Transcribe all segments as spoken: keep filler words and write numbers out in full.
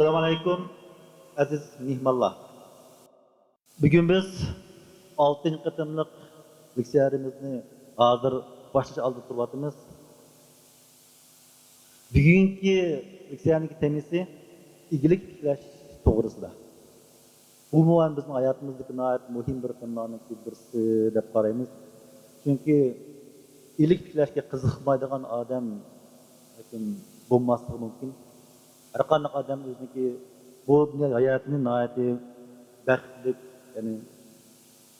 ئەسسالامۇ ئەلەيكۇم، ئەزىز مېھمانلار. بۈگۈن بىز ئالتىنچى قېتىملىق لېكسىيەمىزنى ھازىر باشلاش ئالدىدا تۇرۇۋاتىمىز. بۈگۈنكى لېكسىيەنىڭ تېمىسى ئىگىلىك تىكلەش توغرىسىدا. بۇمۇ ھەم بىزنىڭ ھاياتىمىزدىكى ناھايىتى مۇھىم بىر تېمىلارنىڭ بىرسى دەپ قارايمىز. چۈنكى ئىگىلىك تىكلەشكە قىزىقمايدىغان ئادەم بەلكىم بولماسلىقى مۇمكىن. ھەر قانداق ئادەم ئۆزىنىڭكى بۇ دۇنيا ھاياتىنى ناھايىتى بەختلىك، يەنى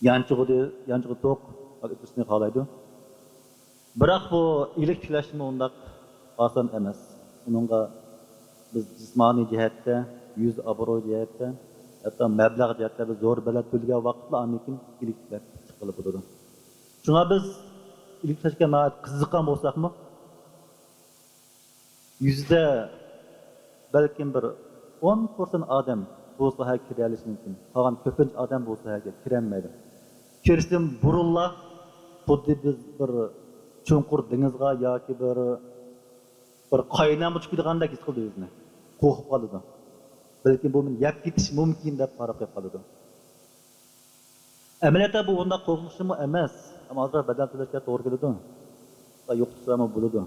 يانچۇقىدا، يانچۇقى توق ئۆتكۈزۈشنى خالايدۇ. بىراق بۇ ئىگىلىك تىكلەشمۇ ئۇنداق ئاسان ئەمەس. ئۇنىڭغا بىز جىسمانىي جەھەتتە، يۈز ئابرۇي جەھەتتە، ھەتتا مەبلەغ جەھەتتە بىز زور بەدەل تۆلىگەن ۋاقىتلا ئاندىن كېيىن ئىگىلىك تىكلەپ چىققىلى بولىدۇ. شۇڭا بىز ئىگىلىك تىكلەشكە ناھايىتى قىزىققان بولساقمۇ، يۈزدە بەلكىم بىر ئون پىرسەنت ئادەم بۇ ساھەگە كىرەلىشى مۇمكىن. قالغان كۆپىنچە ئادەم بۇ ساھەگە كىرەلمەيدۇ. كىرىشتىن بۇرۇنلا خۇددى بىز بىر چوڭقۇر دېڭىزغا ياكى بىر، بىر قاينامغا چۈشۈپ كېتىدىغاندەك ھېس قىلىدۇ ئۆزىنى. قورقۇپ قالىدۇ. بەلكىم بۇ مېنى يەپ كېتىشى مۇمكىن دەپ قاراپ قېلىپ قالىدۇ. ئەمەلىيەتتە بۇ ئۇنداق قورقۇنچلۇقمۇ ئەمەس. ئەمما ئازراق بەدەل تۆلەشكە توغرا كېلىدۇ. يوقىتىشلارمۇ بولىدۇ.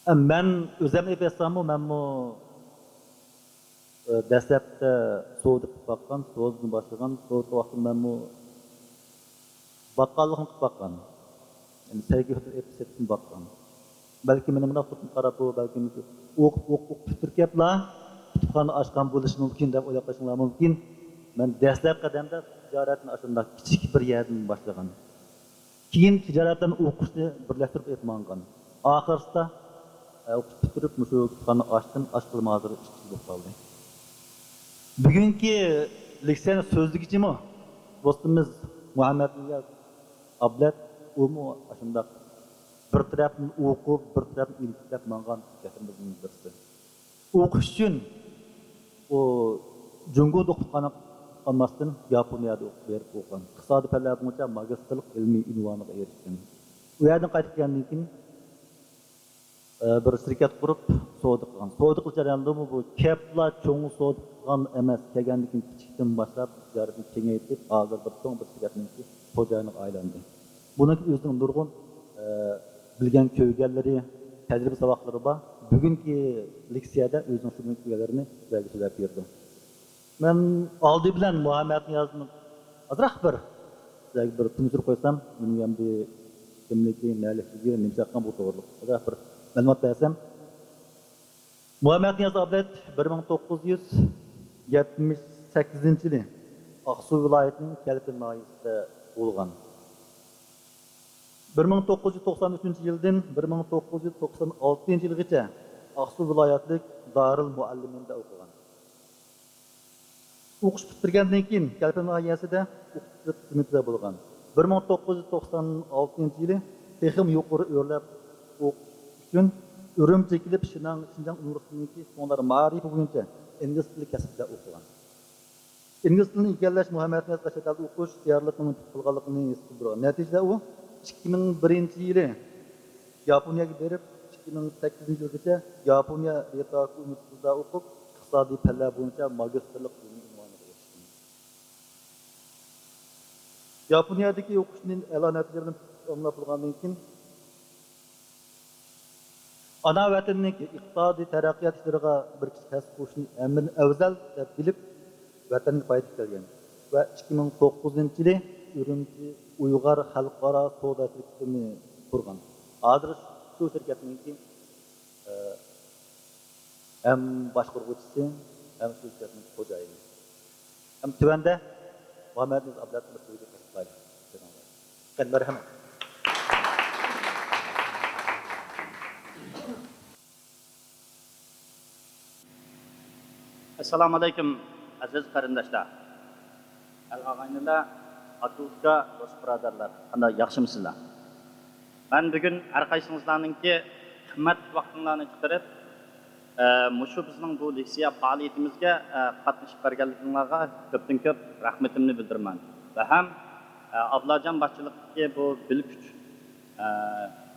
ئە، مەن ئۆزۈمنى ئېلىپ ئېيتساممۇ، مەنمۇ، ئە، دەسلەپتە سودا قىلىپ باققان، سودىنى باشلىغان، سودا ۋاقتىدا مەنمۇ باققانلىقنى قىلىپ باققان. يەنى سەيگە ئېلىپ سېتىپمۇ باققان. بەلكىم مېنى مۇنداق تۇتۇپ قاراپ، بۇ بەلكىم ئوقۇپ، ئوقۇپ، ئوقۇپ پۈتتۈرۈپ كەپلا كۇتۇپخانا ئاچقان بولۇشى مۇمكىن دەپ ئويلاپ قېلىشىڭلار مۇمكىن. مەن دەسلەپكى قەدەمدە تىجارەتنى ئاشۇنداق كىچىك بىر يەردىن باشلىغان. كېيىن تىجارەت بىلەن ئوقۇشنى بىرلەشتۈرۈپ ئېلىپ ماڭغان. ئاخىرسىدا، ئە، ئوقۇش پۈتتۈرۈپ، مۇشۇ دۇكاننى ئاچتىم، ئاچقىلىمۇ ھازىر ئۈچ يىل بولۇپ قالدى. بۈگۈنكى لېكسىيەنىڭ سۆزلىگۈچىمۇ دوستىمىز مۇھەممەتنىياز ئابلەت، ئۇمۇ ئاشۇنداق بىر تەرەپتىن ئوقۇپ، بىر تەرەپتىن ئىلىم تىكلەپ ماڭغان شەخسلىرىمىزنىڭ بىرسى. ئوقۇش ئۈچۈن ئۇ جۇڭگودا ئوقۇپ قالماستىن، ياپونىيەدە ئوقۇپ بېرىپ ئوقۇغان. ئىقتىسادىي پەنلەر بويىچە ماگىستىرلىق ئىلمىي ئۇنۋانىغا ئېرىشكەن. ئۇ يەردىن قايتىپ كەلگەندىن كېيىن، ئە، بىر شىركەت قۇرۇپ سودا قىلغان. سودا قىلىش جەريانىدىمۇ بۇ كەپلا چوڭ سودا قىلغان ئەمەس، كەلگەندىن كېيىن كىچىكتىن باشلاپ تىجارىتىنى كېڭەيتىپ، ھازىر بىر چوڭ بىر شىركەتنىڭكى خوجايىنىغا ئايلاندى. بۇنىڭ ئۆزىنىڭ نۇرغۇن، ئە، بىلگەن كۆرگەنلىرى، تەجرىبە ساۋاقلىرى بار. بۈگۈنكى لېكسىيەدە ئۆزىنىڭ شۇ كۆرگەنلىرىنى سىلەرگە سۆزلەپ بېرىدۇ. مەن ئالدى بىلەن مۇھەممەتنىيازنى ئازراق بىر سىلەرگە بىر تونۇشتۇرۇپ قويسام، ئۇنىڭ ئەمدى كىملىكى، نەلىكلىكى، نېمە ئىش قىلغان بۇ توغرىلىق ئازراق بىر مەلۇمات بەرسەم. مۇھەممەتنىياز ئابلەت بىر مىڭ توققۇز يۈز يەتمىش سەككىزىنچى يىلى ئاقسۇ ۋىلايىتىنىڭ كەلپىن ناھىيەسىدە تۇغۇلغان. بىر مىڭ توققۇز يۈز توقسان ئۈچىنچى يىلدىن بىر مىڭ توققۇز يۈز توقسان ئالتىنچى يىلغىچە ئاقسۇ ۋىلايەتلىك دارىل مۇئەللىمىندا ئوقۇغان. ئوقۇش پۈتتۈرگەندىن كېيىن، كەلپىن ناھىيەسىدە ئوقۇتقۇچىلىق خىزمىتىدە بولغان. بىر مىڭ توققۇز يۈز توقسان ئالتىنچى يىلى تېخىمۇ يۇقىرى ئۆرلەپ ئوقۇش ئۈچۈن ئۈرۈمچىگە كېلىپ، شىناڭ، شىنجاڭ ئۇنىۋېرسىتېتىنىڭكى چوڭلار مائارىپى بويىچە ئىنگلىز تىلى كەسپىدە ئوقۇغان. ئىنگلىز تىلىنى ئىگىلەش مۇھەممەدنىيازغا چەت ئەلدە ئوقۇش تەييارلىقىنى پۈتتۈرۈپ قالغانلىقىنى ھېس قىلدۇرغان. نەتىجىدە ئۇ ئىككى مىڭ بىرىنچى يىلى ياپونىيەگە بېرىپ، ئىككى مىڭ سەككىزىنچى يىلغىچە ياپونىيە رىتاكۇ ئۇنىۋېرسىتېتىدا ئوقۇپ، ئىقتىسادىي پەنلەر بويىچە ماگىستىرلىق ئىلمىي ئۇنۋانىغا ئېرىشكەن. ياپونىيەدىكى ئوقۇشىنى ئەلا نەتىجە بىلەن تاماملاپ بولغاندىن كېيىن، ئانا ۋەتىنىنىڭ ئىقتىسادىي تەرەققىيات ئىشلىرىغا بىر كىچىك ھەسسە قوشۇشنى ھەممىدىن ئەۋزەل دەپ بىلىپ، ۋەتەنگە قايتىپ كەلگەن ۋە ئىككى مىڭ توققۇزىنچى يىلى ئۈرۈمچى ئۇيغۇر خەلقئارا سودا شىركىتىنى قۇرغان. ھازىر شۇ شىركەتنىڭكى، ئە، ھەم باشقۇرغۇچىسى، ھەم شىركەتنىڭ خوجايىنى. ھەم تۆۋەندە مۇھەممەدنىياز ئابلەتنى بىر سۆزگە قېتىپ قويايلى. قېنى، مەرھەمەت. ئەسسالامۇ ئەلەيكۇم، ئەزىز قېرىنداشلار. ئەل ئاغىنىلەر، ئاكا ئۇكا، دوست بۇرادەرلەر، قانداق، ياخشىمۇسىلەر؟ مەن بۈگۈن ھەر قايسىڭىزلارنىڭكى قىممەتلىك ۋاقتىڭلارنى چىقىرىپ، ئە، مۇشۇ بىزنىڭ بۇ لېكسىيە پائالىيىتىمىزگە، ئە، قاتنىشىپ بەرگەنلىكىڭلارغا كۆپتىن كۆپ رەھمىتىمنى بىلدۈرىمەن. ۋە ھەم، ئە، ئابلاجان باشچىلىقىدىكى بۇ بىلىك كۈچ، ئە،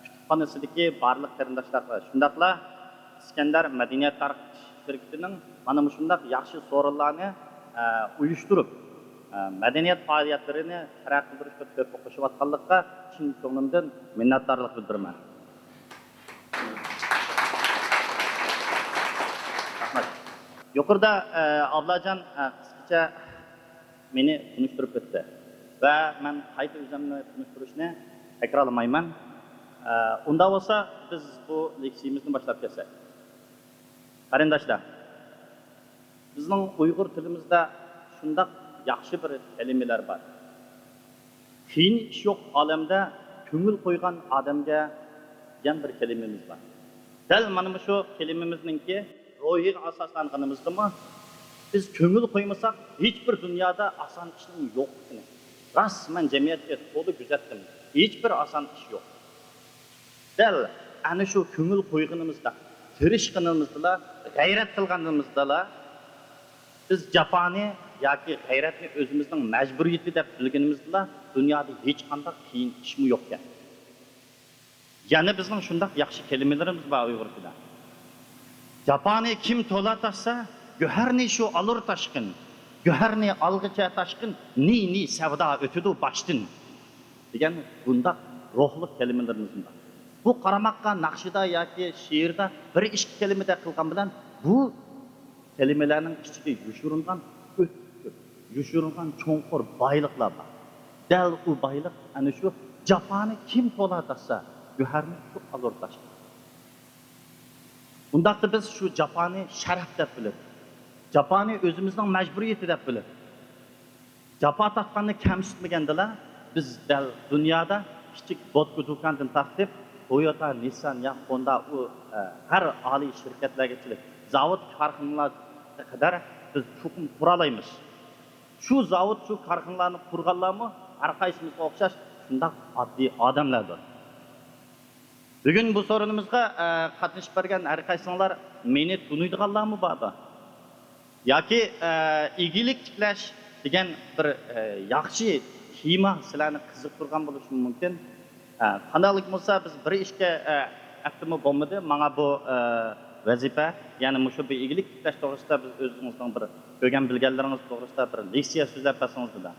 كۇتۇپخانىسىدىكى بارلىق قېرىنداشلارغا، شۇنداقلا ئىسكەندەر مەدەنىيەت تارقىتىش شىركىتىنىڭ مانا مۇشۇنداق ياخشى سورۇنلارنى، ئە، ئۇيۇشتۇرۇپ، ئە، مەدەنىيەت پائالىيەتلىرىنى تەرەققىي قىلدۇرۇشقا تۆھپە قوشۇۋاتقانلىقىغا چىن كۆڭلۈمدىن مىننەتدارلىق بىلدۈرىمەن. رەھمەت. يۇقىرىدا، ئە، ئابلاجان، ئە، قىسقىچە مېنى تونۇشتۇرۇپ ئۆتتى ۋە مەن قايتا ئۆزۈمنى تونۇشتۇرۇشنى تەكرارلىمايمەن. ئە، ئۇنداق بولسا، بىز بۇ لېكسىيىمىزنى باشلاپ كەتسەك. قېرىنداشلار، بىزنىڭ ئۇيغۇر تىلىمىزدا شۇنداق ياخشى بىر كەلىمىلەر بار. قىيىن ئىش يوق ئالەمدە، كۆڭۈل قويغان ئادەمگە دېگەن بىر كەلىمىمىز بار. دەل مانا مۇشۇ كەلىمىمىزنىڭكى روھىغا ئاساسلانغىنىمىزدىمۇ، بىز كۆڭۈل قويمىساق، ھېچبىر دۇنيادا ئاسان ئىشنىڭ يوقلۇقىنى، راست، مەن جەمئىيەتكە تولا كۆزەتتىم، ھېچبىر ئاسان ئىش يوق. دەل ئەنە شۇ كۆڭۈل قويغىنىمىزدا، تىرىشقىنىمىزدىلا، غەيرەت قىلغىنىمىزدىلا، بىز جاپانى ياكى غەيرەتنى ئۆزىمىزنىڭ مەجبۇرىيىتى دەپ بىلگىنىمىزدىلا، دۇنيادا ھېچقانداق قىيىن ئىشمۇ يوقكەن. يەنە بىزنىڭ شۇنداق ياخشى كەلىمىلىرىمىز بار ئۇيغۇرچىدا. جاپانى كىم تولا تارتسا، گۆھەرنى شۇ ئالۇر تاشقىن. گۆھەرنى ئالغىچە تاشقىن، نى نى سەۋدا ئۆتىدۇ باشتىن، دېگەن بۇنداق روھلۇق كەلىمىلىرىمىز بار. بۇ قارىماققا ناخشىدا ياكى شېئىردا بىر ئىككى كەلىمىدە قىلغان بىلەن، بۇ كەلىمىلەرنىڭ ئىچىگە يوشۇرۇنغان ئۆتكۈر، يوشۇرۇنغان چوڭقۇر بايلىقلار بار. دەل ئۇ بايلىق ئەنە شۇ جاپانى كىم تولا تارتسا، گۆھەرنى شۇ ئالۇر تاشقىن. ئۇنداقتا بىز شۇ جاپانى شەرەپ دەپ بىلىپ، جاپانى ئۆزىمىزنىڭ مەجبۇرىيىتى دەپ بىلىپ، جاپا تارتقاننى كەمسىتمىگەندىلا، بىز دەل دۇنيادا كىچىك بوتكا دۇكاندىن تارتىپ، تويوتا، نىسسان يا خوندا، ئۇ، ئە، ھەر ئالىي شىركەتلەرگىچىلىك، زاۋۇت، كارخانىلارغا قەدەر بىز چوقۇم قۇرالايمىز. شۇ زاۋۇت، شۇ كارخانىلارنى قۇرغانلارمۇ ھەر قايسىمىزغا ئوخشاش شۇنداق ئاددىي ئادەملەردۇر. بۈگۈن بۇ سورۇنىمىزغا، ئە، قاتنىشىپ بەرگەن ھەر قايسىڭلار مېنى تونۇيدىغانلارمۇ باردۇ؟ ياكى، ئە، ئىگىلىك تىكلەش دېگەن بىر، ئە، ياخشى تېما سىلەرنى قىزىقتۇرغان بولۇشى مۇمكىن. ئە، قانداقلىك بولسا، بىز بىر ئىككى، ئە، ھەپتىمۇ بولمىدى، ماڭا بۇ، ئە، ۋەزىپە، يەنى مۇشۇ بىر ئىگىلىك تىكلەش توغرىسىدا بىز ئۆزىڭىزنىڭ بىر كۆرگەن بىلگەنلىرىڭىز توغرىسىدا بىر لېكسىيە سۆزلەپ بەرسىڭىز دېدى.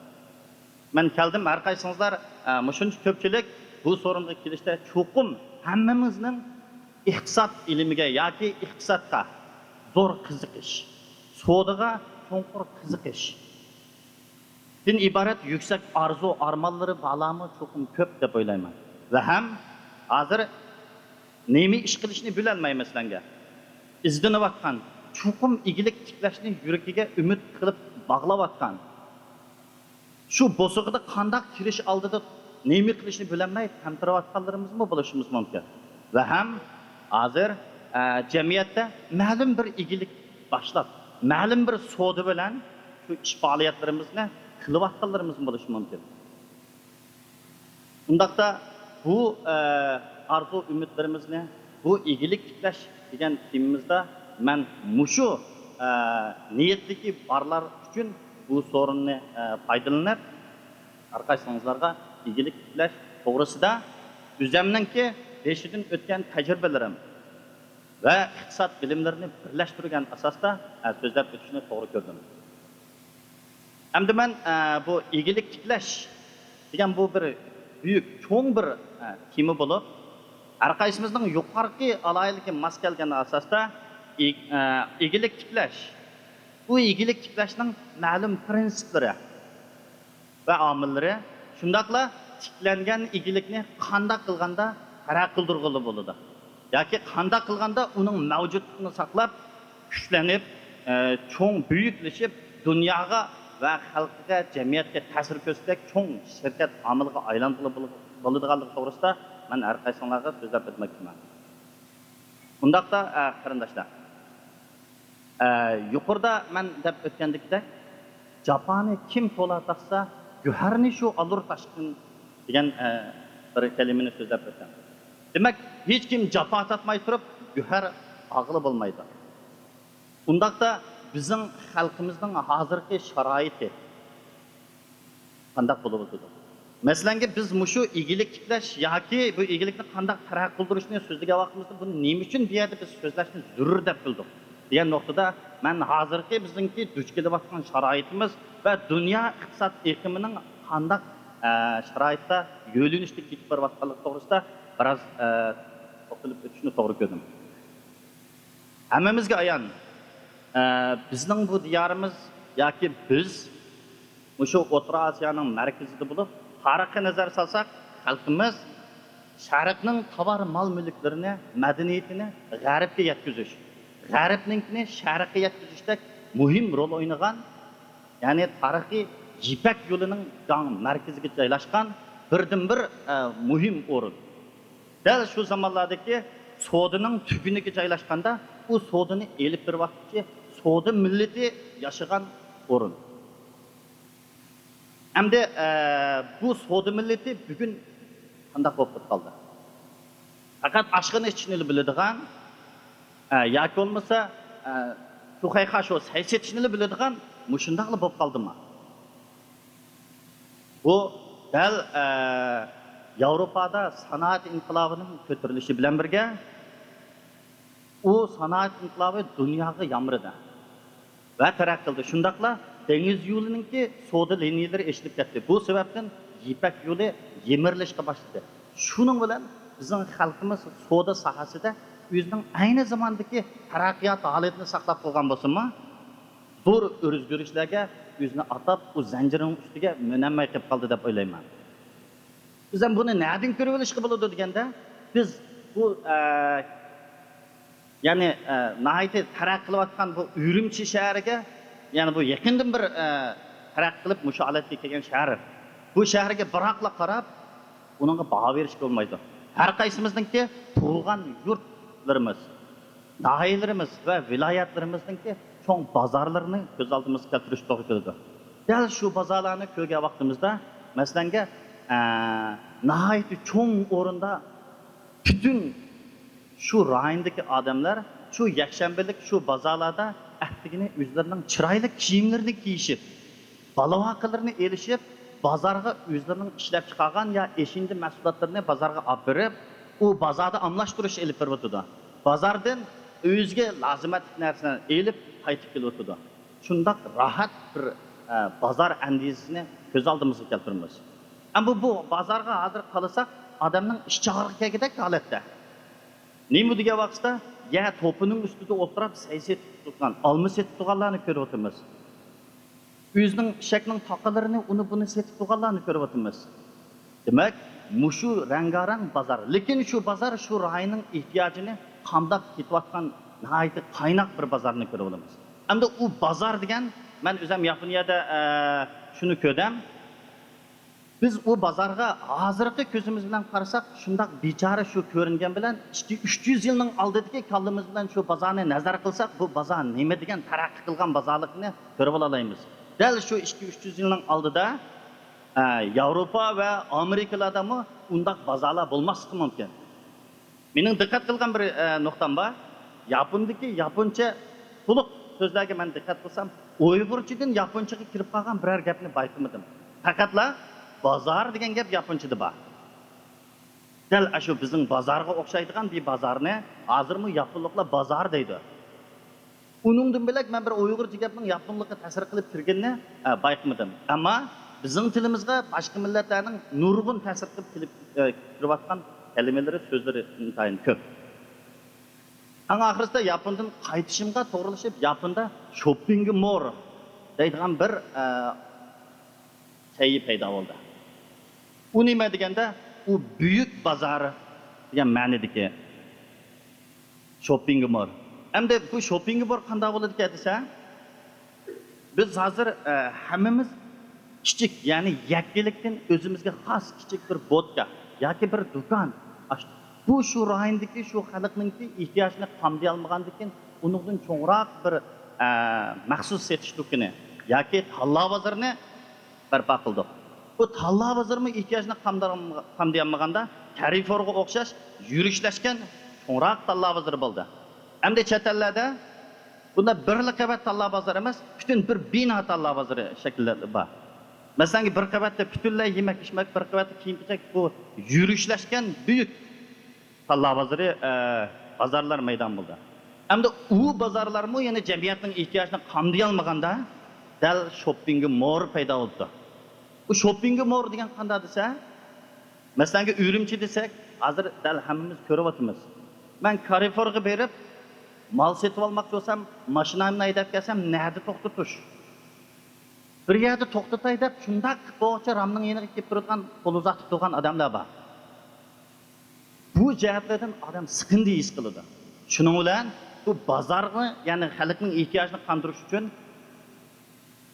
مەن كەلدىم، ھەر قايسىڭىزلار، ئە، مۇشۇنچە كۆپچىلىك بۇ سورۇنغا كېلىشتە چوقۇم ھەممىمىزنىڭ ئىقتىساد ئىلمىگە ياكى ئىقتىسادقا زور قىزىقىش، سودىغا چوڭقۇر قىزىقىشتىن ئىبارەت يۈكسەك ئارزۇ ئارمانلىرى بارلارمۇ چوقۇم كۆپ دەپ ئويلايمەن. ۋە ھەم ھازىر نېمە ئىش قىلىشنى بىلەلمەي، مەسىلەنگە، ئىزدىنىۋاتقان، چوقۇم ئىگىلىك تىكلەشنى يۈرىكىگە ئۈمىد قىلىپ باغلاۋاتقان، شۇ بوسۇغىدا قانداق كىرىش ئالدىدا نېمە قىلىشنى بىلەلمەي تەمتىرەۋاتقانلىرىمىزمۇ بولۇشىمىز مۇمكىن. ۋە ھەم ھازىر، ئە، جەمئىيەتتە مەلۇم بىر ئىگىلىك باشلاپ، مەلۇم بىر سودا بىلەن شۇ ئىش پائالىيەتلىرىمىزنى قىلىۋاتقانلىرىمىزمۇ بولۇشى مۇمكىن. ئۇنداقتا بۇ، ئە، ئارزۇ-ئۈمىدلىرىمىزنى، بۇ ئىگىلىك تىكلەش دېگەن تېمىمىزدا مەن مۇشۇ، ئە، نىيەتتىكى بارلار ئۈچۈن بۇ سورۇننى، ئە، پايدىلىنىپ، ھەر قايسىڭىزلارغا ئىگىلىك تىكلەش توغرىسىدا ئۆزەمنىڭكى بېشىدىن ئۆتكەن تەجرىبىلىرىم ۋە ئىقتىساد بىلىملىرىنى بىرلەشتۈرگەن ئاساستا، ئە، سۆزلەپ ئۆتۈشنى توغرا كۆردۈم. ئەمدى مەن، ئە، بۇ ئىگىلىك تىكلەش دېگەن بۇ بىر بۈيۈك، چوڭ بىر، ئە، تېما بولۇپ، ھەر قايسىمىزنىڭ يۇقىرىقى ئالاھىدىلىكى ماس كەلگەن ئاساستا ئىگ-، ئە، ئىگىلىك تىكلەش، بۇ ئىگىلىك تىكلەشنىڭ مەلۇم پىرىنسىپلىرى ۋە ئامىللىرى، شۇنداقلا تىكلەنگەن ئىگىلىكنى قانداق قىلغاندا تەرەققىي قىلدۇرغىلى بولىدۇ ياكى قانداق قىلغاندا ئۇنىڭ مەۋجۇتلۇقىنى ساقلاپ، كۈچلىنىپ، ئە، چوڭ، بۈيۈكلىشىپ، دۇنياغا ۋە خەلقىگە، جەمئىيەتكە تەسىر كۆرسىتىدەك چوڭ شىركەت ئامىلىغا ئايلاندۇرغىلى بول-، بولىدىغانلىقى توغرىسىدا مەن ھەر قايسىڭلارغا سۆزلەپ ئۆتمەكچىمەن. ئۇنداقتا، ئە، قېرىنداشلار، ئە، يۇقىرىدا مەن دەپ ئۆتكەندىكىدەك، جاپانى كىم تولا تارتسا، گۆھەرنى شۇ ئالۇر تاشقىن دېگەن، ئە، بىر كەلىمىنى سۆزلەپ ئۆتتۈم. دېمەك، ھېچكىم جاپا تارتماي تۇرۇپ گۆھەر ئالغىلى بولمايدۇ. ئۇنداقتا بىزنىڭ خەلقىمىزنىڭ ھازىرقى شارائىتى قانداق بولۇۋاتىدۇ؟ مەسىلەنگە، بىز مۇشۇ ئىگىلىك تىكلەش ياكى بۇ ئىگىلىكنى قانداق تەرەققىي قىلدۇرۇشنى سۆزلىگەن ۋاقتىمىزدا، بۇنى نېمە ئۈچۈن بۇ يەردە بىز سۆزلەشنى زۆرۈر دەپ بىلدۇق؟ دېگەن نۇقتىدا مەن ھازىرقى بىزنىڭكى دۇچ كېلىۋاتقان شارائىتىمىز ۋە دۇنيا ئىقتىساد ئېقىمىنىڭ قانداق، ئە، شارائىتتا، يۆنىلىشتە كېتىپ بېرىۋاتقانلىقى توغرىسىدا بىراز، ئە، توختىلىپ ئۆتۈشنى توغرا كۆردۈم. ھەممىمىزگە ئايان، ئە، بىزنىڭ بۇ دىيارىمىز ياكى بىز مۇشۇ ئوتتۇرا ئاسىيانىڭ مەركىزىدە بولۇپ، تارىخقا نەزەر سالساق، خەلقىمىز شەرقنىڭ تاۋار مال-مۈلۈكلىرىنى، مەدەنىيىتىنى غەربكە يەتكۈزۈش، غەربنىڭكىنى شەرققە يەتكۈزۈشتەك مۇھىم رول ئوينىغان، يەنى تارىخىي يىپەك يولىنىڭ گاڭ مەركىزىگە جايلاشقان بىردىنبىر، ئە، مۇھىم ئورۇن. دەل شۇ زامانلاردىكى سودىنىڭ تۈگۈنىگە جايلاشقاندا، ئۇ سودىنى ئېلىپ بېرىۋاتقۇچى سودا مىللىتى ياشىغان ئورۇن. ئەمدى، ئە، بۇ سودا مىللىتى بۈگۈن قانداق بولۇپ قالدى؟ پەقەت ئاشخانا ئېچىشنىلا بىلىدىغان، ئە، ياكى بولمىسا، ئە، شۇ خەيخا شۇ سەي سېتىشنىلا بىلىدىغان مۇشۇنداقلا بولۇپ قالدىمۇ؟ بۇ دەل، ئە، ياۋروپادا سانائەت ئىنقىلابىنىڭ كۆتۈرۈلۈشى بىلەن بىرگە، ئۇ سانائەت ئىنقىلابى دۇنياغا يامرىدى ۋە تەرەققىي قىلدى. شۇنداقلا دېڭىز يولىنىڭكى سودا لىنىيەلىرى ئېچىلىپ كەتتى. بۇ سەۋەبتىن يىپەك يولى يىمىرىلىشقا باشلىدى. شۇنىڭ بىلەن بىزنىڭ خەلقىمىز سودا ساھەسىدە ئۆزىنىڭ ئەينى زاماندىكى تەرەققىيات ھالىتىنى ساقلاپ قالغان بولسىمۇ، زور ئۆزگىرىشلەرگە ئۆزىنى ئاتاپ، ئۇ زەنجىرنىڭ ئۈستىگە مىنەلمەي قېلىپ قالدى دەپ ئويلايمەن. بىز ھەم بۇنى نەدىن كۆرۈۋېلىشقا بولىدۇ دېگەندە، بىز بۇ، ئە، يەنى، ئە، ناھايىتى تەرەققىي قىلىۋاتقان بۇ ئۈرۈمچى شەھىرىگە، يەنى بۇ يېقىندىن بىر، ئە، تەرەققىي قىلىپ مۇشۇ ھالەتكە كەلگەن شەھەر. بۇ شەھەرگە بىراقلا قاراپ، ئۇنىڭغا باھا بېرىشكە بولمايدۇ. ھەر قايسىمىزنىڭكى تۇغۇلغان يۇرتلىرىمىز، ناھىيەلىرىمىز ۋە ۋىلايەتلىرىمىزنىڭكى چوڭ بازارلىرىنى كۆز ئالدىمىزغا كەلتۈرۈش توغرا كېلىدۇ. دەل شۇ بازارلارنى كۆرگەن ۋاقتىمىزدا، مەسىلەنگە، ئە، ناھايىتى چوڭ ئورۇندا پۈتۈن شۇ رايوندىكى ئادەملەر شۇ يەكشەنبىلىك شۇ بازارلاردا ئەتىگىنى ئۆزلىرىنىڭ چىرايلىق كىيىملىرىنى كىيىشىپ، بالىۋاقىلىرىنى ئېلىشىپ، بازارغا ئۆزلىرىنىڭ ئىشلەپ چىقارغان يا ئېشىندى مەھسۇلاتلىرىنى بازارغا ئاپىرىپ، ئۇ بازاردا ئالماشتۇرۇش ئېلىپ بېرىۋاتىدۇ. بازاردىن ئۆزىگە لازىمەتلىك نەرسىلەرنى ئېلىپ قايتىپ كېلىۋاتىدۇ. شۇنداق راھەت بىر، ئە، بازار ئەندىزىسىنى كۆز ئالدىمىزغا كەلتۈرىمىز. ئەمما بۇ بازارغا ھازىر قارىساق، ئادەمنىڭ ئىچ ئاغرىقى كەلگۈدەك ھالەتتە. نېمە دېگەن ۋاقىتتا، يەر توپىنىڭ ئۈستىدە ئولتۇرۇپ سەي سېتىپ تۇرغان، ئالما سېتىپ تۇرغانلارنى كۆرۈۋاتىمىز. ئۆزىنىڭ ئېشەكنىڭ تاقىلىرىنى، ئۇنى بۇنى سېتىپ تۇرغانلارنى كۆرۈۋاتىمىز. دېمەك، مۇشۇ رەڭگارەڭ بازار. لېكىن شۇ بازار شۇ رايوننىڭ ئېھتىياجىنى قامداپ كېتىۋاتقان ناھايىتى قايناق بىر بازارنى كۆرۈۋالىمىز. ئەمدى ئۇ بازار دېگەن، مەن ئۆزۈم ياپونىيەدە، ئە، شۇنى كۆردۈم. بىز ئۇ بازارغا ھازىرقى كۆزىمىز بىلەن قارىساق، شۇنداق بىچارە شۇ كۆرۈنگەن بىلەن، ئىككى، ئۈچ يۈز يىلنىڭ ئالدىدىكى كاللىمىز بىلەن شۇ بازارنى نەزەر قىلساق، بۇ بازار نېمە دېگەن تەرەققىي قىلغان بازارلىقىنى كۆرۈۋالالايمىز. دەل شۇ ئىككى، ئۈچ يۈز يىلنىڭ ئالدىدا، ئە، ياۋروپا ۋە ئامېرىكىلاردىمۇ ئۇنداق بازارلار بولماسلىقى مۇمكىن. مېنىڭ دىققەت قىلغان بىر، ئە، نۇقتام بار. ياپوندىكى ياپونچە تولۇق سۆزلەرگە مەن دىققەت قىلسام، ئۇيغۇرچىدىن ياپونچىغا كىرىپ قالغان بىرەر گەپنى بايقىمىدىم. پەقەتلا بازار دېگەن گەپ ياپونچىدا بار. دەل ئاشۇ بىزنىڭ بازارغا ئوخشايدىغان بىر بازارنى ھازىرمۇ ياپونلۇقلار بازار دەيدۇ. ئۇنىڭدىن بۆلەك مەن بىر ئۇيغۇرچە گەپنىڭ ياپونلۇققا تەسىر قىلىپ كىرگىنىنى، ئە، بايقىمىدىم. ئەمما بىزنىڭ تىلىمىزغا باشقا مىللەتلەرنىڭ نۇرغۇن تەسىر قىلىپ كېلىپ، ئە، كىرىۋاتقان كەلىمىلىرى، سۆزلىرى ئىنتايىن كۆپ. ئەڭ ئاخىرىسىدا ياپوندىن قايتىشىمغا توغرىلىشىپ، ياپوندا شوپپىنگ مول دەيدىغان بىر، ئە، سەي پەيدا بولدى. ئۇ نېمە دېگەندە، ئۇ بۈيۈك بازار دېگەن مەنىدىكى شوپپىنگ مول. ئەمدى بۇ شوپپىنگ مول قانداق بولىدىكەن دېسە، بىز ھازىر، ئە، ھەممىمىز كىچىك، يەنى يەككىلىكتىن ئۆزىمىزگە خاس كىچىك بىر بوتكا ياكى بىر دۇكان ئاچتۇق. بۇ شۇ رايوندىكى شۇ خەلقنىڭكى ئېھتىياجىنى قامدىيالمىغاندىكىن، ئۇنىڭدىن چوڭراق بىر، ئە، مەخسۇس سېتىش دۇكىنى ياكى تاللا بازىرىنى بەرپا قىلدۇق. بۇ تاللا بازىرىمۇ ئېھتىياجنى قامدىرالم-، قامدىيالمىغاندا، كارىفورغا ئوخشاش يۈرۈشلەشكەن چوڭراق تاللا بازىرى بولدى. ئەمدى چەت ئەللەردە بۇنداق بىرلا قەۋەت تاللا بازىرى ئەمەس، پۈتۈن بىر بىنا تاللا بازىرى شەكلىدە بار. مەسىلەن، بىر قەۋەتتە پۈتۈنلەي يېمەك-ئىچمەك، بىر قەۋەتتە كىيىم-كېچەك، بۇ يۈرۈشلەشكەن بۈيۈك تاللا بازىرى، ئە، بازارلار مەيدان بولدى. ئەمدى ئۇ بازارلارمۇ يەنە جەمئىيەتنىڭ ئېھتىياجىنى قامدىيالمىغاندا، دەل شوپپىنگ مول پەيدا بولىدۇ. بۇ شوپپىنگ مول دېگەن قانداق دېسە، مەسىلەنگە، ئۈرۈمچى دېسەك، ھازىر دەل ھەممىمىز كۆرۈۋاتىمىز. مەن كارىفورغا بېرىپ، مال سېتىۋالماقچى بولسام، ماشىنامنى ھەيدەپ كەلسەم، نەدە توختىتىش؟ بىر يەردە توختىتاي دەپ، شۇنداق بوغچا رامنىڭ يېنىغا كېلىپ تۇرىدىغان، قول ئۇزارتىپ تۇرغان ئادەملەر بار. بۇ جەھەتلەردىن ئادەم سېقىندى ھېس قىلىدۇ. شۇنىڭ بىلەن بۇ بازارنى، يەنى خەلقنىڭ ئېھتىياجىنى قاندۇرۇش ئۈچۈن،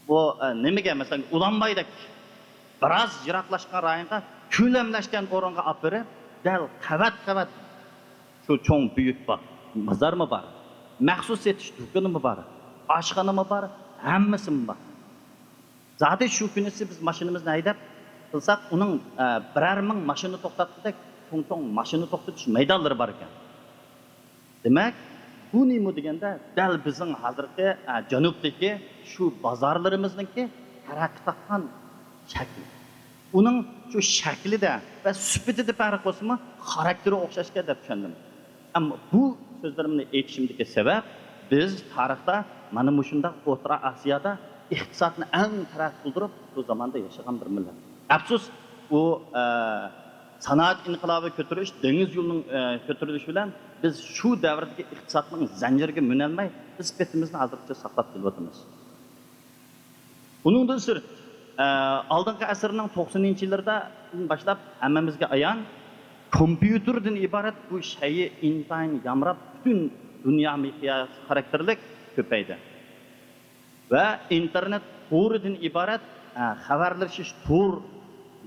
بۇ، ئە، نېمىگە، مەسىلەن، ئۇلانبايدەك بىراز يىراقلاشقان رايونغا، كۆلەملەشكەن ئورۇنغا ئاپىرىپ، دەل قەۋەت-قەۋەت شۇ چوڭ بۈيۈك با-، بازارمۇ بار، مەخسۇس سېتىش دۇكىنىمۇ بار، ئاشخانىمۇ بار، ھەممىسىمۇ بار. زادى شۇ كۈنىسى بىز ماشىنىمىزنى ھەيدەپ قىلساق، ئۇنىڭ، ئە، بىرەر مىڭ ماشىنا توختاتقۇدەك چوڭ-چوڭ ماشىنا توختىتىش مەيدانلىرى بار ئىكەن. دېمەك، بۇ نېمە دېگەندە، دەل بىزنىڭ ھازىرقى، ئە، جەنۇبتىكى شۇ بازارلىرىمىزنىڭكى تەرەققىي تاپقان شەكلى. ئۇنىڭ شۇ شەكلىدە ۋە سۈپىتىدە پەرق بولسىمۇ، خاراكتېرى ئوخشاشكەن دەپ چۈشەندىم. ئەمما بۇ سۆزلىرىمنى ئېيتىشىمدىكى سەۋەب، بىز تارىختا مانا مۇشۇنداق ئوتتۇرا ئاسىيادا ئىقتىسادنى ئەڭ تەرەققىي قىلدۇرۇپ، بۇ زاماندا ياشىغان بىر مىللەت. ئەپسۇس، ئۇ، ئە، سانائەت ئىنقىلابى كۆتۈرۈلۈش، دېڭىز يولىنىڭ، ئە، كۆتۈرۈلۈشى بىلەن بىز شۇ دەۋردىكى ئىقتىسادنىڭ زەنجىرىگە مۆنەلمەي، ئىز پېتىمىزنى ھازىرغىچە ساقلاپ كېلىۋاتىمىز. ئۇنىڭدىن سىرت، ئە، ئالدىنقى ئەسىرنىڭ توقسىنىنچى يىللىرىدا باشلاپ ھەممىمىزگە ئايان، كومپيۇتېردىن ئىبارەت بۇ شەيئى ئىنتايىن يامراپ، پۈتۈن دۇنيا مىقياسى خاراكتېرلىك كۆپەيدى. ۋە ئىنتېرنېت تورىدىن ئىبارەت، ئە، خەۋەرلىشىش تور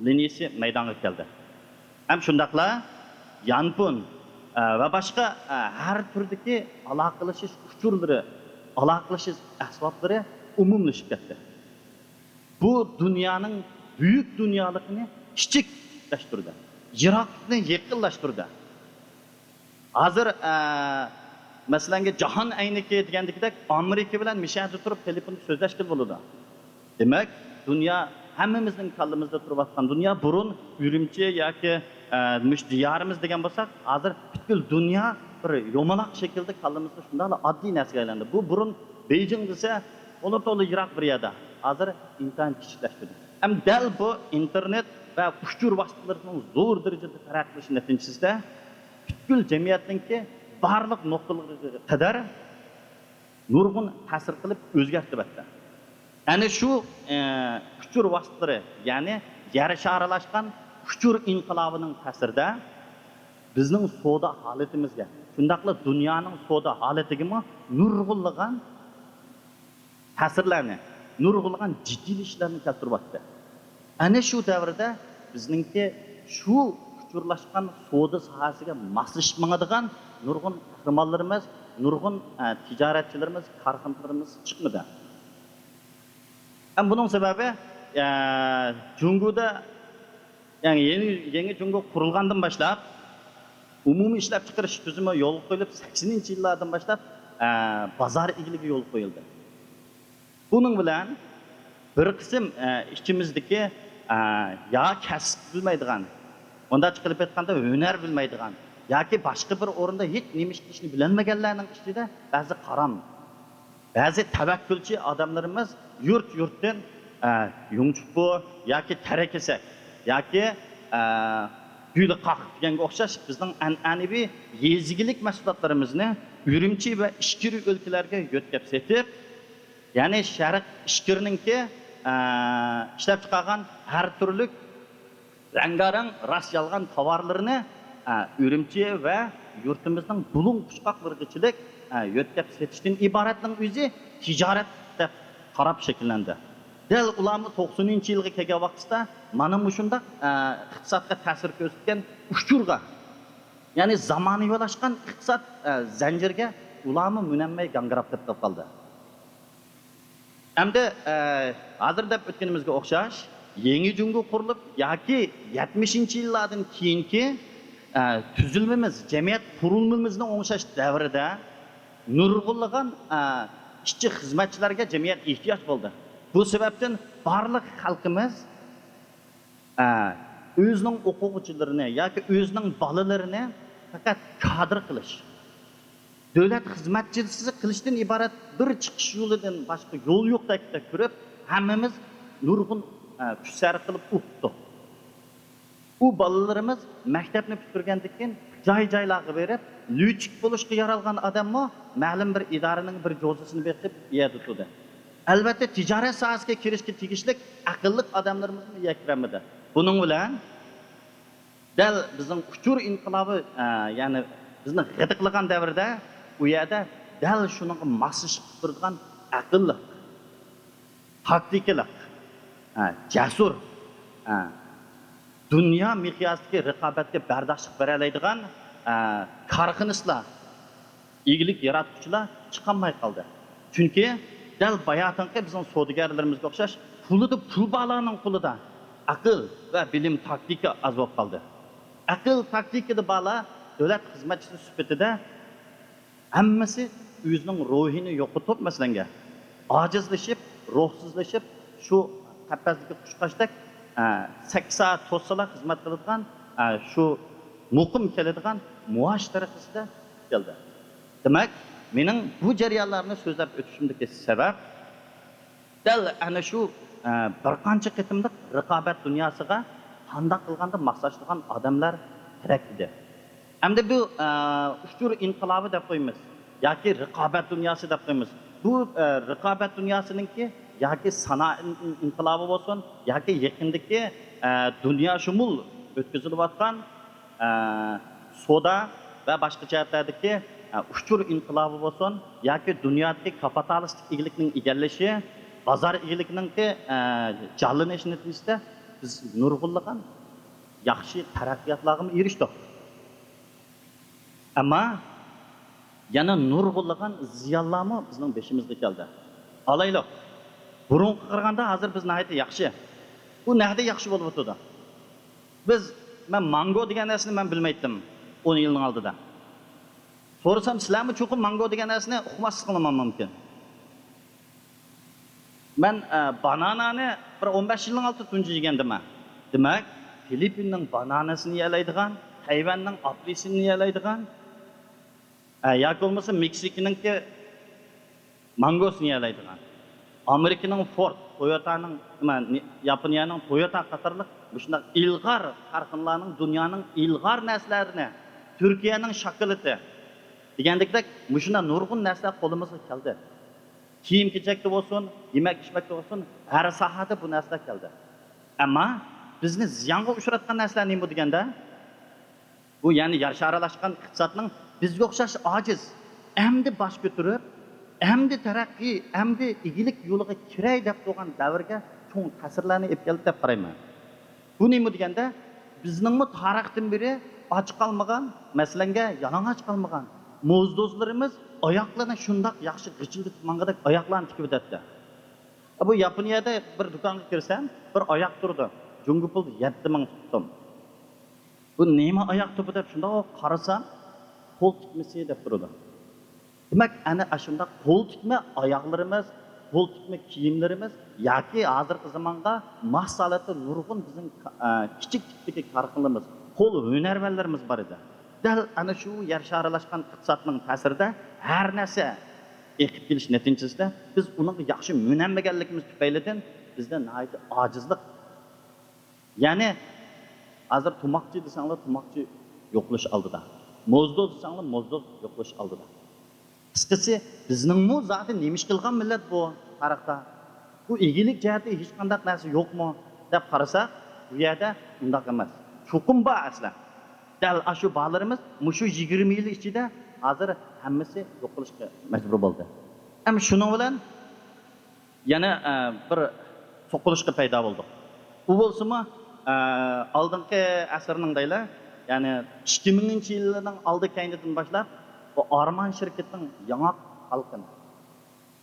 لىنىيىسى مەيدانغا كەلدى. ھەم شۇنداقلا يانفون، ئە، ۋە باشقا، ئە، ھەر تۈردىكى ئالاقىلىشىش ئۇچۇرلىرى، ئالاقىلىشىش ئەسۋابلىرى ئومۇملىشىپ كەتتى. بۇ دۇنيانىڭ بۈيۈك دۇنيالىقىنى كىچىكلەشتۈردى، يىراقلىقنى يېقىنلاشتۇردى. ھازىر، ئە، مەسىلەنگە، جاھان ئەينىكى دېگەندىكىدەك، ئامېرىكا بىلەن مىشەدە تۇرۇپ تېلېفوندا سۆزلەشكىلى بولىدۇ. دېمەك، دۇنيا، ھەممىمىزنىڭ كاللىمىزدا تۇرۇۋاتقان دۇنيا، بۇرۇن ئۈرۈمچى ياكى، ئە، مۇشۇ دىيارىمىز دېگەن بولساق، ھازىر پۈتكۈل دۇنيا بىر يومىلاق شەكىلدە كاللىمىزدا شۇنداقلا ئاددىي نەرسىگە ئايلاندى. بۇ بۇرۇن بېيجىڭ دېسە، تولا-تولا يىراق بىر يەردە، ھازىر ئىنتايىن كىچىكلەشتى. ھەم دەل بۇ ئىنتېرنېت ۋە ئۇچۇر ۋاسىتىلىرىنىڭ زور دەرىجىدە تەرەققىي قىلىشى نەتىجىسىدە، پۈتكۈل جەمئىيەتنىڭكى بارلىق نۇقتىلىرىغا قەدەر نۇرغۇن تەسىر قىلىپ ئۆزگەرتىۋەتتى. ئەنە شۇ، ئە، ئۇچۇر ۋاسىتىلىرى، يەنى يەر شارىلاشقان ئۇچۇر ئىنقىلابىنىڭ تەسىرىدە بىزنىڭ سودا ھالىتىمىزگە، شۇنداقلا دۇنيانىڭ سودا ھالىتىگىمۇ نۇرغۇنلىغان تەسىرلەرنى، نۇرغۇنلىغان جىددىيلىشىشلەرنى كەلتۈرۈۋاتتى. ئەنە شۇ دەۋردە بىزنىڭكى شۇ ئۇچۇرلاشقان سودا ساھەسىگە ماسلىشىپ ماڭىدىغان نۇرغۇن قەھرىمانلىرىمىز، نۇرغۇن، ئە، تىجارەتچىلىرىمىز، كارخانىلىرىمىز چىقمىدى. ھەم بۇنىڭ سەۋەبى، ئە، جۇڭگودا، يەنى يېڭى، يېڭى جۇڭگو قۇرۇلغاندىن باشلاپ، ئومۇمىي ئىشلەپچىقىرىش تۈزۈمى يولغا قويۇلۇپ، سەكسىنىنچى يىللاردىن باشلاپ، ئە، بازار ئىگىلىكى يولغا قويۇلدى. بۇنىڭ بىلەن بىر قىسىم، ئە، ئىچىمىزدىكى، ئە، يا كەسىپ بىلمەيدىغان، مۇنداقچە قىلىپ ئېيتقاندا، ھۈنەر بىلمەيدىغان ياكى باشقا بىر ئورۇندا ھېچ نېمە ئىش قىلىشنى بىلەلمىگەنلەرنىڭ ئىچىدە بەزى قارام، بەزى تەۋەككۈلچى ئادەملىرىمىز يۇرت-يۇرتتىن، ئە، يۇڭچۇپۇ ياكى تەرەكېسەك ياكى، ئە، گۈلقاق دېگەنگە ئوخشاش بىزنىڭ ئەنئەنىۋى يېزا ئىگىلىك مەھسۇلاتلىرىمىزنى ئۈرۈمچى ۋە ئىچكىرى ئۆلكىلەرگە يۆتكەپ سېتىپ، يەنى شەرق ئىچكىرىنىڭكى، ئە، ئىشلەپچىقارغان ھەر تۈرلۈك رەڭگارەڭ راست يالغان تاۋارلىرىنى، ئە، ئۈرۈمچى ۋە يۇرتىمىزنىڭ بۇلۇڭ پۇچقاق بىرگىچىلىك، ئە، يۆتكەپ سېتىشتىن ئىبارەتنىڭ ئۆزى تىجارەت دەپ قاراپ شەكىللەندى. دەل ئۇلارمۇ توقسىنىنچى يىلغا كەلگەن ۋاقتىدا مانا مۇشۇنداق، ئە، ئىقتىسادقا تەسىر كۆرسەتكەن ئۇچۇرغا، يەنى زامانىۋىلاشقان ئىقتىساد، ئە، زەنجىرىگە ئۇلارمۇ مۆنەلمەي گاڭگىراپ كېتىپ قالدى. ئەمدى، ئە، ھازىر دەپ ئۆتكىنىمىزگە ئوخشاش، يېڭى جۇڭگو قۇرۇلۇپ ياكى يەتمىشىنچى يىللاردىن كېيىنكى، ئە، تۈزۈلمىمىز، جەمئىيەت قۇرۇلمىمىزنى ئوڭشاش دەۋرىدە نۇرغۇنلىغان، ئە، ئىشچى خىزمەتچىلەرگە جەمئىيەت ئېھتىياج بولدى. بۇ سەۋەبتىن بارلىق خەلقىمىز، ئە، ئۆزىنىڭ ئوقۇغۇچىلىرىنى ياكى ئۆزىنىڭ بالىلىرىنى پەقەت كادىر قىلىش، دۆلەت خىزمەتچىسى قىلىشتىن ئىبارەت بىر چىقىش يولىدىن باشقا يول يوقتەك كۆرۈپ، ھەممىمىز نۇرغۇن، ئە، كۈچ سەرپ قىلىپ ئوقۇتتۇق. ئۇ بالىلىرىمىز مەكتەپنى پۈتتۈرگەندىن كېيىن جاي-جايلارغا بېرىپ، لۈچۈك بولۇشقا يارالغان ئادەممۇ مەلۇم بىر ئىدارىنىڭ بىر جوزىسىنى بېقىپ، ئۇ يەردە تۇردى. ئەلۋەتتە، تىجارەت ساھەسىگە كىرىشكە تېگىشلىك ئەقىللىق ئادەملىرىمىزمۇ يەكرەنمىدى. بۇنىڭ بىلەن دەل بىزنىڭ ئۇچۇر ئىنقىلابى، ئە، يەنى بىزنى غىدىقلىغان دەۋردە ئۇ يەردە دەل شۇنىڭغا ماسلىشىپ تۇرىدىغان ئەقىللىق، تاكتىكىلىق، ئە، جەسۇر، ئە، دۇنيا مىقياسىدىكى رىقابەتكە بەرداشلىق بېرەلەيدىغان، ئە، كارخانىچىلار، ئىگىلىك ياراتقۇچىلار چىقالماي قالدى. چۈنكى دەل باياتىنقى بىزنىڭ سودىگەرلىرىمىزگە ئوخشاش پۇلىدا پۇل بارلارنىڭ قولىدا ئەقىل ۋە بىلىم، تاكتىكا ئاز بولۇپ قالدى. ئەقىل، تاكتىكىدا بارلار دۆلەت خىزمەتچىسى سۈپىتىدە ھەممىسى ئۆزىنىڭ روھىنى يوقىتىپ، مەسىلەنگە، ئاجىزلىشىپ، روھسىزلىشىپ، شۇ قەپەسلىكى قۇشقاچتەك، ئە، سەككىز سائەت توسسىلا خىزمەت قىلىدىغان، ئە، شۇ مۇقىم كېلىدىغان مۇئاش تەرىقىسىدە كەلدى. دېمەك، مېنىڭ بۇ جەريانلارنى سۆزلەپ ئۆتۈشۈمدىكى سەۋەب، دەل ئەنە شۇ، ئە، بىر قانچە قېتىملىق رىقابەت دۇنياسىغا قانداق قىلغاندا ماسلاشتۇرغان ئادەملەر كېرەك ئىدى. ئەمدى بۇ، ئە، ئۇچۇر ئىنقىلابى دەپ قويىمىز ياكى رىقابەت دۇنياسى دەپ قويىمىز. بۇ، ئە، رىقابەت دۇنياسىنىڭكى ياكى سانائەت ئىن-، ئىنقىلابى بولسۇن ياكى يېقىندىكى، ئە، دۇنيا شۇمۇل ئۆتكۈزۈلۈۋاتقان ئە، سودا ۋە باشقا جەھەتلەردىكى، ئە، ئۇچۇر ئىنقىلابى بولسۇن ياكى دۇنيادىكى كاپىتالىستىك ئىگىلىكنىڭ ئىگىلىشى، بازار ئىگىلىكىنىڭكى، ئە، جانلىنىشى نەتىجىسىدە بىز نۇرغۇنلىغان ياخشى تەرەققىياتلارغىمۇ ئېرىشتۇق. ئەمما يەنە نۇرغۇنلىغان زىيانلارمۇ بىزنىڭ بېشىمىزغا كەلدى. ئالايلۇق، بۇرۇنقىغا قارىغاندا ھازىر بىز ناھايىتى ياخشى. بۇ نەدە ياخشى بولۇۋاتىدۇ؟ بىز، مەن مانگو دېگەن نەرسىنى مەن بىلمەيتتىم ئون يىلنىڭ ئالدىدا. سورىسام، سىلەرمۇ چوقۇم مانگو دېگەن نەرسىنى ئۇقماسلىقىڭلار مۇمكىن. مەن، ئە، بانانانى بىر ئون بەش يىلنىڭ ئالدىدا تۇنجى يېگەندىمەن. دېمەك، فىلىپپىننىڭ بانانىسىنى يېيەلەيدىغان، تەيۋەننىڭ ئاپېلسىنىنى يېيەلەيدىغان، ئە، ياكى بولمىسا مېكسىكىنىڭكى مانگوسىنى يېيەلەيدىغان، ئامېرىكىنىڭ فورد، تويوتانىڭ، نېمە، نى-، ياپونىيەنىڭ تويوتا قاتارلىق مۇشۇنداق ئىلغار كارخانىلارنىڭ، دۇنيانىڭ ئىلغار نەرسىلىرىنى، تۈركىيەنىڭ شاكىلىتى دېگەندەك مۇشۇنداق نۇرغۇن نەرسىلەر قولىمىزغا كەلدى. كىيىم-كېچەكتە بولسۇن، يېمەك-ئىچمەكتە بولسۇن، ھەر ساھەدە بۇ نەرسىلەر كەلدى. ئەمما بىزنى زىيانغا ئۇچراتقان نەرسىلەر نېمە دېگەندە، بۇ، يەنى يەر شارى ئارىلاشقان ئىقتىسادنىڭ بىزگە ئوخشاش ئاجىز، ئەمدى باش كۆتۈرۈپ، ئەمدى تەرەققىي، ئەمدى ئىگىلىك يولىغا كىرەي دەپ تۇرغان دەۋرگە چوڭ تەسىرلەرنى ئېلىپ كەلدى دەپ قارايمەن. بۇ نېمە دېگەندە، بىزنىڭمۇ تارىختىن بېرى ئاچ قالمىغان، مەسىلەنگە، يالىڭاچ قالمىغان موزدوزلىرىمىز ئاياقلىرىنى شۇنداق ياخشى غىچىلدىتىپ ماڭغۇدەك ئاياقلارنى تىكىۋېتەتتى. بۇ ياپونىيەدە بىر دۇكانغا كىرسەم، بىر ئاياق تۇرىدۇ. جۇڭگو پۇلدا يەتتە مىڭ سوم. بۇ نېمە ئاياق تۇپى دەپ شۇنداق قارىسام، قول تىكمىسى دەپ تۇرىدۇ. دېمەك، ئەنە ئاشۇنداق قول تىكمە ئاياغلىرىمىز، قول تىكمە كىيىملىرىمىز ياكى ھازىرقى زامانغا ماس ھالەتتە نۇرغۇن بىزنىڭ، ئە، كىچىك تىپتىكى كارخانىلىرىمىز، قول ھۈنەرۋەنلىرىمىز بار ئىدى. دەل ئەنە شۇ يەر شارىلاشقان ئىقتىسادنىڭ تەسىرىدە ھەر نەرسە ئېقىپ كېلىش نەتىجىسىدە بىز ئۇنىڭغا ياخشى مۆنەنمىگەنلىكىمىز تۈپەيلىدىن بىزدە ناھايىتى ئاجىزلىق. يەنى ھازىر تۇماقچى دېسەڭلار، تۇماقچى يوقىلىش ئالدىدا. موزدوز دېسەڭلار، موزدوز يوقىلىش ئالدىدا. قىسقىسى، بىزنىڭمۇ زادى نېمە ئىش قىلغان مىللەت بۇ تارىختا؟ بۇ ئىگىلىك جەھەتتە ھېچقانداق نەرسە يوقمۇ دەپ قارىساق، بۇ يەردە ئۇنداق ئەمەس. چوقۇم بار ئەسلى. دەل ئاشۇ بارلىرىمىز مۇشۇ يىگىرمە يىل ئىچىدە ھازىر ھەممىسى يوقىلىشقا مەجبۇر بولدى. ئەمما شۇنىڭ بىلەن يەنە، ئە، بىر سوقۇلۇشقا پەيدا بولدۇق. ئۇ بولسىمۇ، ئە، ئالدىنقى ئەسىرنىڭ دەيلى، يەنى ئىككى مىڭىنچى يىللارنىڭ ئالدى كەينىدىن باشلاپ، بۇ ئارمان شىركىتىنىڭ ياڭاق تالقىنى،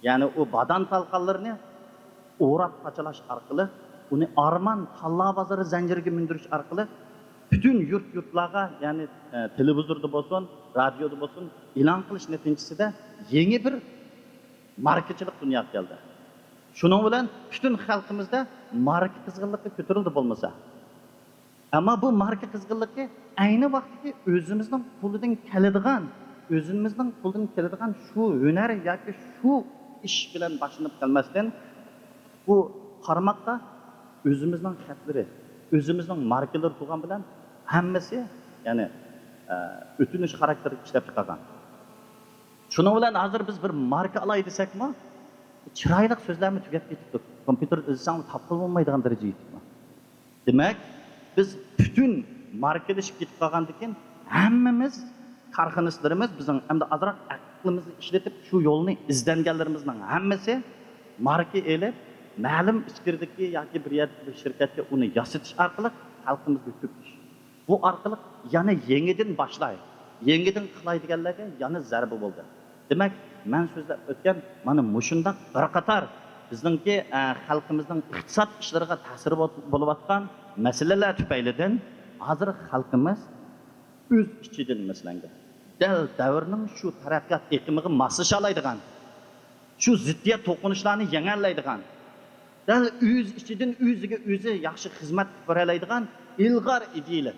يەنى ئۇ بادام تالقانلىرىنى ئوراپ پاچىلاش ئارقىلىق، ئۇنى ئارمان تاللا بازىرى زەنجىرىگە مىندۈرۈش ئارقىلىق، پۈتۈن يۇرت-يۇرتلارغا، يەنى، ئە، تېلېۋىزوردا بولسۇن، رادىيودا بولسۇن، ئېلان قىلىش نەتىجىسىدە يېڭى بىر ماركىچىلىق دۇنياغا كەلدى. شۇنىڭ بىلەن پۈتۈن خەلقىمىزدە ماركا قىزغىنلىقى كۆتۈرۈلدى بولمىسا. ئەمما بۇ ماركا قىزغىنلىقى ئەينى ۋاقىتتىكى ئۆزىمىزنىڭ قولىدىن كېلىدىغان ئۆزىمىزنىڭ قولىدىن كېلىدىغان شۇ ھۈنەر ياكى شۇ ئىش بىلەن باشلىنىپ قالماستىن، بۇ قارىماقتا ئۆزىمىزنىڭ خەتلىرى، ئۆزىمىزنىڭ ماركىلىرى تۇرغان بىلەن ھەممىسى، يەنى، ئە، ئۆتۈنۈش خاراكتېرلىك ئىشلەپ چىقارغان. شۇنىڭ بىلەن ھازىر بىز بىر ماركا ئالاي دېسەكمۇ، چىرايلىق سۆزلەرمۇ تۈگەپ كېتىپتۇ. كومپيۇتېردا ئىزدىسەڭمۇ تاپقىلى بولمايدىغان دەرىجىگە يېتىپتۇ. دېمەك، بىز پۈتۈن ماركىلىشىپ كېتىپ قالغاندىن كېيىن، ھەممىمىز، كارخانىچىلىرىمىز، بىزنىڭ ئەمدى ئازراق ئەقلىمىزنى ئىشلىتىپ، شۇ يولنى ئىزدەنگەنلىرىمىزنىڭ ھەممىسى ماركا ئېلىپ، مەلۇم ئىچكىرىدىكى ياكى بىر يەردىكى بىر شىركەتكە ئۇنى ياسىتىش ئارقىلىق خەلقىمىزگە يۆتكىلىش. بۇ ئارقىلىق يەنە يېڭىدىن باشلاي، يېڭىدىن قىلاي دېگەنلەرگە يەنە زەربە بولدى. دېمەك، مەن سۆزلەپ ئۆتكەن مانا مۇشۇنداق بىر قاتار بىزنىڭكى، ئە، خەلقىمىزنىڭ ئىقتىساد ئىشلىرىغا تەسىرى بول-، بولۇۋاتقان مەسىلىلەر تۈپەيلىدىن ھازىر خەلقىمىز ئۆز ئىچىدىن، مەسىلەن، دەل دەۋرنىڭ شۇ تەرەققىيات ئېقىمىغا ماسلىشالايدىغان، شۇ زىددىيەت توقۇنۇشلارنى يېڭەلەيدىغان، دەل ئۆز ئىچىدىن ئۆزىگە ئۆزى ياخشى خىزمەت بېرەلەيدىغان ئىلغار ئىدىيىلىك،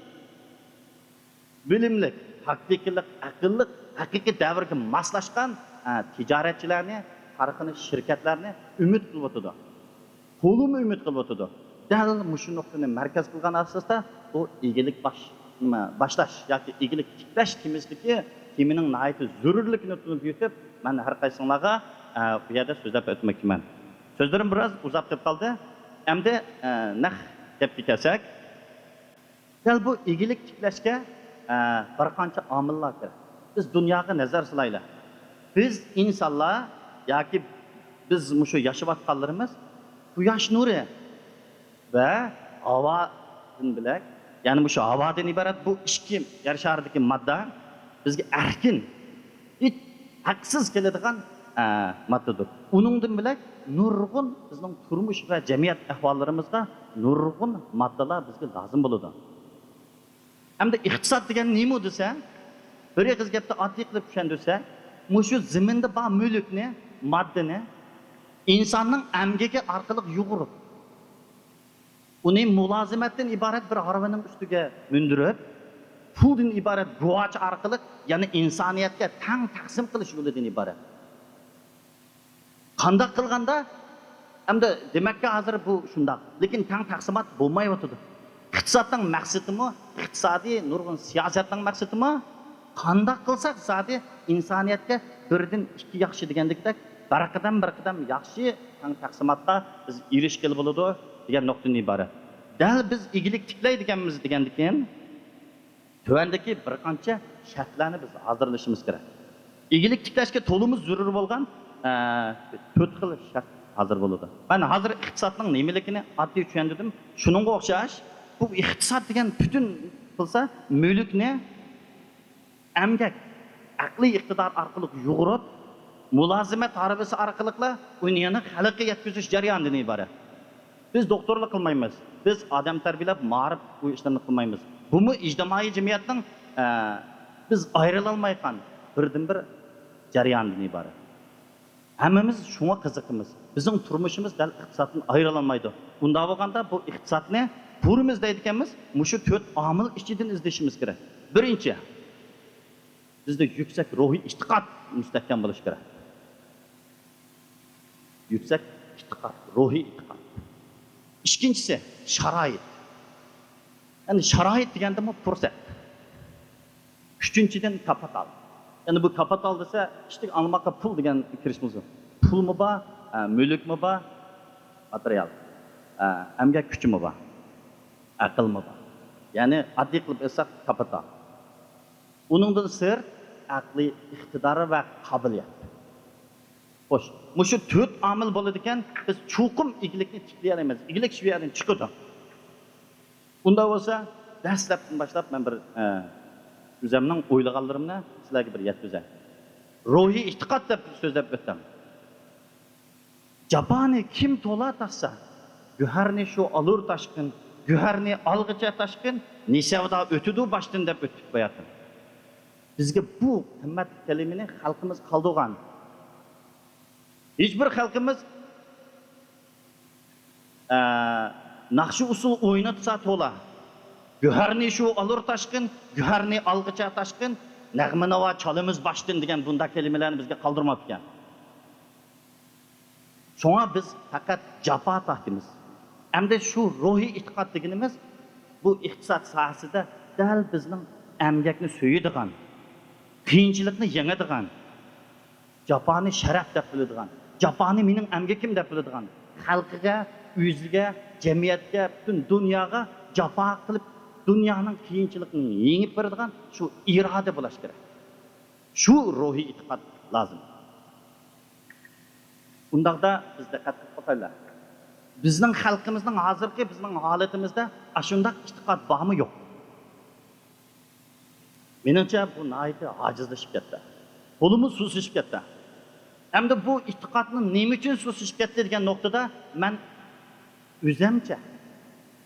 بىلىملىك، پراكتىكىلىق، ئەقىللىق، ھەقىقىي دەۋرگە ماسلاشقان، ئە، تىجارەتچىلەرنى، كارخانا، شىركەتلەرنى ئۈمىد قىلىۋاتىدۇ. تولىمۇ ئۈمىد قىلىۋاتىدۇ. دەل مۇشۇ نۇقتىنى مەركەز قىلغان ئاساستا بۇ ئىگىلىك باش-، نېمە، باشلاش ياكى ئىگىلىك تىكلەش تېمىسىدىكى تېمىنىڭ ناھايىتى زۆرۈرلۈكىنى تونۇپ يېتىپ، مەن ھەر قايسىڭلارغا، ئە، بۇ يەردە سۆزلەپ ئۆتمەكچىمەن. سۆزلىرىم بىراز ئۇزاپ كېتىپ قالدى. ئەمدى، ئە، نەق گەپكە كەلسەك، دەل بۇ ئىگىلىك تىكلەشكە، ئە، بىر قانچە ئامىللار كېرەك. بىز دۇنياغا نەزەر سالايلى. بىز ئىنسانلار ياكى بىز مۇشۇ ياشاۋاتقانلىرىمىز قۇياش نۇرى ۋە ھاۋادىن بۆلەك، يەنى مۇشۇ ھاۋادىن ئىبارەت بۇ ئىككى يەر شارىدىكى ماددا بىزگە ئەركىن، ھېچ ھەقسىز كېلىدىغان، ئە، ماددىدۇر. ئۇنىڭدىن بۆلەك نۇرغۇن بىزنىڭ تۇرمۇش ۋە جەمئىيەت ئەھۋاللىرىمىزغا نۇرغۇن ماددىلار بىزگە لازىم بولىدۇ. ئەمدى ئىقتىساد دېگەن نېمە دېسە، بىر ئېغىز گەپتە ئاددىي قىلىپ چۈشەندۈرسە، مۇشۇ زېمىندا بار مۈلۈكنى، ماددىنى ئىنساننىڭ ئەمگىكى ئارقىلىق يۇغۇرۇپ، ئۇنى مۇلازىمەتتىن ئىبارەت بىر ھارۋىنىڭ ئۈستىگە مىندۈرۈپ، پۇلدىن ئىبارەت گۇۋاچ ئارقىلىق يەنە ئىنسانىيەتكە تەڭ تەقسىم قىلىش يولىدىن ئىبارەت. قانداق قىلغاندا؟ ئەمدى دېمەككە ھازىر بۇ شۇنداق، لېكىن تەڭ تەقسىمات بولمايۋاتىدۇ. ئىقتىسادنىڭ مەقسىتىمۇ، ئىقتىسادىي نۇرغۇن سىياسەتنىڭ مەقسىتىمۇ، قانداق قىلساق زادى ئىنسانىيەتكە بىردىن ئىككى ياخشى دېگەندەكتەك، بىر قەدەم بىر قەدەم ياخشى، تەڭ تەقسىماتقا بىز ئېرىشكىلى بولىدۇ دېگەن نۇقتىدىن ئىبارەت. دەل بىز ئىگىلىك تىكلەي دېگەنمىز دېگەندىكىن، تۆۋەندىكى بىر قانچە شەرتلەرنى بىز ھازىرلىشىمىز كېرەك. ئىگىلىك تىكلەشكە تولىمۇ زۆرۈر بولغان، ئە، تۆت خىل شەرت ھازىر بولىدۇ. مەن ھازىر ئىقتىسادنىڭ نېمىلىكىنى ئاددىي چۈشەندۈردۈم. شۇنىڭغا ئوخشاش، بۇ ئىقتىساد دېگەن پۈتۈن قىلسا مۈلۈكنى ئەمگەك، ئەقلىي ئىقتىدار ئارقىلىق يۇغۇرۇپ، مۇلازىمەت ھارۋىسى ئارقىلىقلا ئۇنى يەنە خەلققە يەتكۈزۈش جەريانىدىن ئىبارەت. بىز دوختۇرلۇق قىلمايمىز. بىز ئادەم تەربىيەلەپ، مائارىپ بۇ ئىشلارنى قىلمايمىز. بۇمۇ ئىجتىمائىي جەمئىيەتنىڭ، ئە، بىز ئايرىلالمايدىغان بىردىنبىر جەرياندىن ئىبارەت. ھەممىمىز شۇڭا قىزىقىمىز. بىزنىڭ تۇرمۇشىمىز دەل ئىقتىسادتىن ئايرىلالمايدۇ. ئۇنداق بولغاندا بۇ ئىقتىسادنى قۇرىمىز دەيدىكەنمىز، مۇشۇ تۆت ئامىل ئىچىدىن ئىزدىشىمىز كېرەك. بىرىنچى، بىزدە يۈكسەك روھىي ئېتىقاد مۇستەھكەم بولۇشى كېرەك. يۈكسەك ئېتىقاد، روھىي ئېتىقاد. ئىككىنچىسى، شارائىت. يەنى شارائىت دېگەندىمۇ پۇرسەت. ئۈچىنچىدىن، كاپىتال. يەنى بۇ كاپىتال دېسە، كىشىلىك ئاڭلىماققا پۇل دېگەن كىرىشىمىز بار. پۇلمۇ بار، ئە، مۈلۈكمۇ بار، ماتېرىيال، ئە، ئەمگەك كۈچىمۇ بار، ئەقىلمۇ بار. يەنى ئاددىي قىلىپ ئېيتساق، كاپىتال. ئۇنىڭدىن سىرت، ئەقلىي ئىقتىدار ۋە قابىلىيەت. خوش، مۇشۇ تۆت ئامىل بولىدىكەن، بىز چوقۇم ئىگىلىكنى تىكلىيەلەيمىز. ئىگىلىك شۇ يەردىن چىقىدۇ. ئۇنداق بولسا، دەسلەپتىن باشلاپ مەن بىر، ئە، ئۆزۈمنىڭ ئويلىغانلىرىمنى سىلەرگە بىر يەتكۈزەي. روھىي ئېتىقاد دەپ سۆزلەپ ئۆتتۈم. جاپانى كىم تولا تارتسا، گۆھەرنى شۇ ئالۇر تاشقىن، گۆھەرنى ئالغىچە تاشقىن، نېسەۋدا ئۆتىدۇ باشتىن دەپ ئۆتتۇق باياتىن. بىزگە بۇ قىممەتلىك كەلىمىنى خەلقىمىز قالدۇرغان. ھېچبىر خەلقىمىز، ئە، ناخشا ئۇسسۇل ئويناتسا تولا، گۆھەرنى شۇ ئالۇر تاشقىن، گۆھەرنى ئالغىچە تاشقىن، نەغمە ناۋا چالىمىز باشتىن دېگەن بۇنداق كەلىمىلەرنى بىزگە قالدۇرماپتىكەن. شۇڭا بىز پەقەت جاپا تارتىمىز. ئەمدى شۇ روھىي ئېتىقاد دېگىنىمىز بۇ ئىقتىساد ساھەسىدە دەل بىزنىڭ ئەمگەكنى سۆيىدىغان، قىيىنچىلىقنى يېڭىدىغان، جاپانى شەرەپ دەپ بىلىدىغان، جاپانى مېنىڭ ئەمگىكىم دەپ بىلىدىغان، خەلقىگە، ئۆزىگە، جەمئىيەتكە، پۈتۈن دۇنياغا جاپا قىلىپ، دۇنيانىڭ قىيىنچىلىقىنى يېڭىپ بېرىدىغان شۇ ئىرادە بولۇش كېرەك. شۇ روھىي ئېتىقاد لازىم. ئۇنداقتا بىز دىققەت قىلىپ باقايلى. بىزنىڭ خەلقىمىزنىڭ ھازىرقى بىزنىڭ ھالىتىمىزدە ئاشۇنداق ئېتىقاد بارمۇ يوق؟ مېنىڭچە بۇ ناھايىتى ئاجىزلىشىپ كەتتى. تولىمۇ سۇسلىشىپ كەتتى. ئەمدى بۇ ئېتىقادنىڭ نېمە ئۈچۈن سۇسلىشىپ كەتتى دېگەن نۇقتىدا مەن ئۆزەمچە،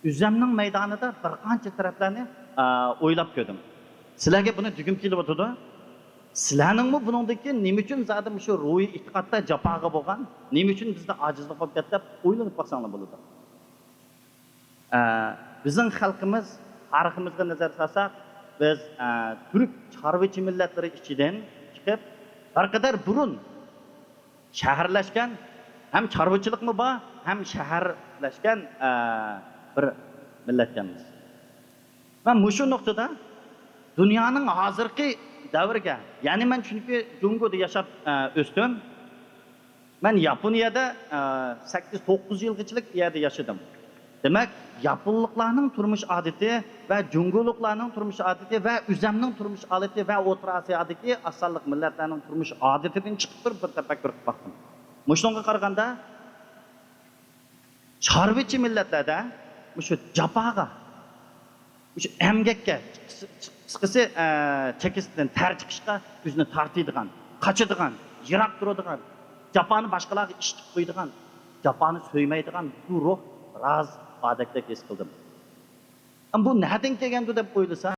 ئۆزەمنىڭ مەيدانىدا بىر قانچە تەرەپلەرنى، ئا، ئويلاپ كۆردۈم. سىلەرگە بۇنى دېگۈم كېلىۋاتىدۇ. سىلەرنىڭمۇ بۇنىڭدىن كېيىن نېمە ئۈچۈن زادى مۇشۇ روھىي ئېتىقادتا جاپاغا بولغان، نېمە ئۈچۈن بىزدە ئاجىزلىق بولۇپ كەتتى دەپ ئويلىنىپ باقساڭلار بولىدۇ. ئە، بىزنىڭ خەلقىمىز تارىخىمىزغا نەزەر سالساق، بىز، ئە، تۈرك چارۋىچى مىللەتلىرى ئىچىدىن چىقىپ، بىر قەدەر بۇرۇن شەھەرلەشكەن، ھەم چارۋىچىلىقمۇ بار، ھەم شەھەرلەشكەن، ئە، بىر مىللەتكەنمىز. مەن مۇشۇ نۇقتىدا دۇنيانىڭ ھازىرقى دەۋرگە، يەنى مەن چۈنكى جۇڭگودا ياشاپ، ئە، ئۆستۈم. مەن ياپونىيەدە، ئە، سەككىز، توققۇز يىلغىچىلىك ئۇ يەردە ياشىدىم. دېمەك، ياپونلۇقلارنىڭ تۇرمۇش ئادىتى ۋە جۇڭگولۇقلارنىڭ تۇرمۇش ئادىتى ۋە ئۆزەمنىڭ تۇرمۇش ئادىتى ۋە ئوتتۇرا ئاسىيادىكى ئاز سانلىق مىللەتلەرنىڭ تۇرمۇش ئادىتىدىن چىقىپ تۇرۇپ بىر تەپەككۇر قىلىپ باقتىم. مۇشۇنىڭغا قارىغاندا، چارۋىچى مىللەتلەردە مۇشۇ جاپاغا، مۇشۇ ئەمگەككە، قىسقىسى، ئە، چېكىستىن تەر چىقىشقا ئۆزىنى تارتىدىغان، قاچىدىغان، يىراق تۇرىدىغان، جاپانى باشقىلارغا ئىشىتىپ قويىدىغان، جاپانى سۆيمەيدىغان بۇ روھ بىراز باردەكتەك ھېس قىلدىم. ئەمما بۇ نەدىن كەلگەندۇ دەپ ئويلىسا،